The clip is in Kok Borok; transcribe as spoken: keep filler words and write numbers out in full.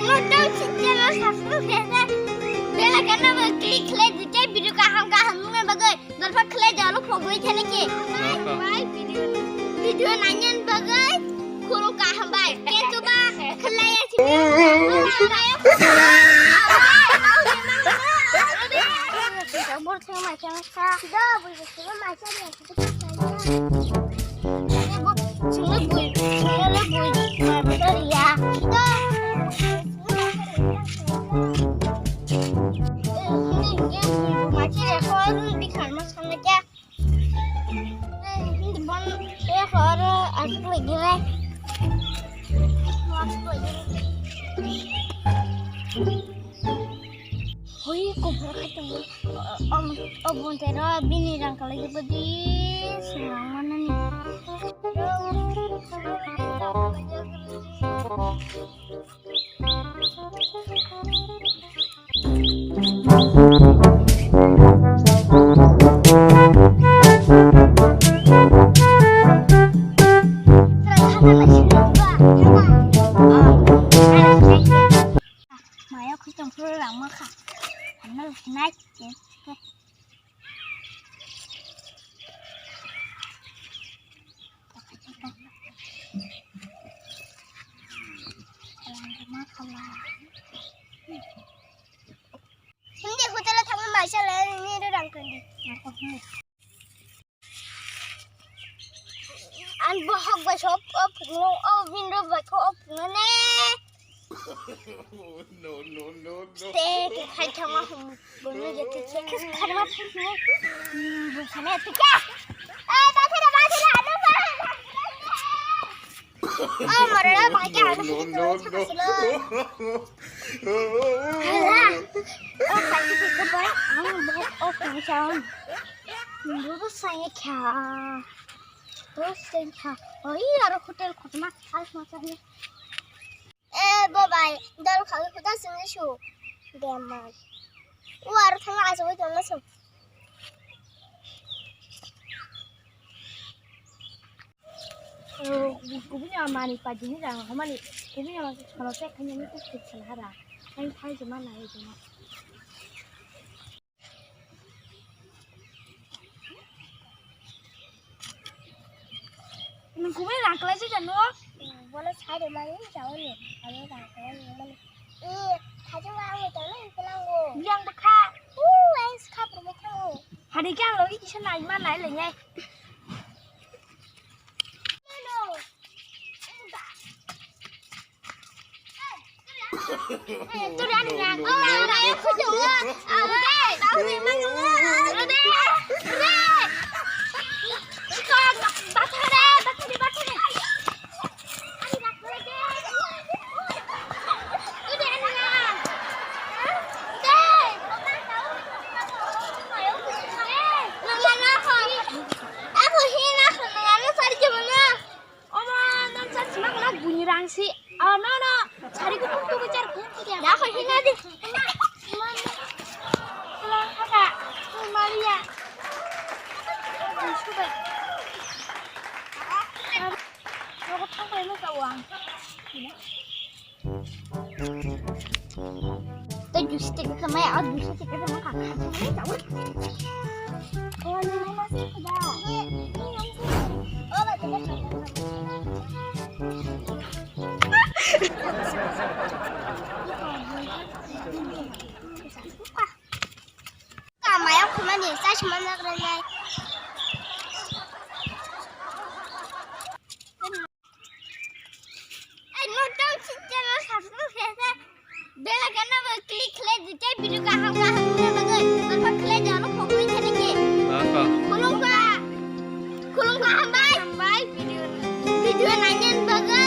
Mo tau channel subscribe khe bell icon no click khlai di tei video kaham kaham nukna bagwi. Dolpha khlai jalo phogwi thani ki. Bye bye video. Video nainani bagwi khulum kaham bai. Ketu ba khlai ya si. Bor thang ma chang sa. Da bui bui ma chang ya. Chungle bui, chungle bui, bui ya. Machine record di kharma sangaja. Hindi bon ya khoro asuk lagi re. Asuk lagi. Hui, kubur khatung. Om, obun tero bini rang kalai badi. Sinang mana ni. Maya khutang pura rang makha. Ano nai. Hindi hotel-o thangwi maisa le nini rang kandi. Ang bohok bai sop o phungo, o window bai kho o phungo ne. No, no, no, no. Te, te khai thangma hum, bono je te che kes kharma phungo. Hmm, bo khane te ke. Ai, ba thera, ba thera, ano ba. Oh, mare, ba ke ano. No, no, no, no. Hala. O khai te ke bai, ang bohok o phungo sa. Bo bo sa ye kha. Bo sa ye kha. Oi, aro hotel khotma, al ma sa ye. Eh, bo bai, dol khawi khuda sini su. Demon. U aro thang aso wi tong su. Kubuni amani pajini jang hamani. Kubuni amani chhana se khani ni kuchuk chhana hara. Ang thai juma nai juma. Nung kubui rang kalai si jano? Bono sai de mani jao ni. Ani rang kalai ni mani. Eh, thajung ang ni tano ipelango. Yang bkha. Uh, ang skha purbo thango. Hari khe ang logi kisa nai ma nai le ngai. Omo, nang sa simak na buni rang si. Oh, no, no. Sari ko ko bichar ko ko ya. Ya ko hina di. Lang kata. Maria. Sudah. Aku tak mau kau uang. Tei juice tei khe mai, ah, juice tei khe mai kha, kha, kha, kha, kha. Oh, no, no, no, no, no. Oh, ba, tei khe. Ka maya khumani, sa chuma na kra nai. Ai, no, tau si channel subscribe khe sa. Bell icon no bo click khlai di tei video kaham kaham nukna bagwi. Dolpha khlai di ano phogwi thani ki. Dolpha. Khulumkha. Khulumkha hambai. Hambai video. Video nainani bagwi.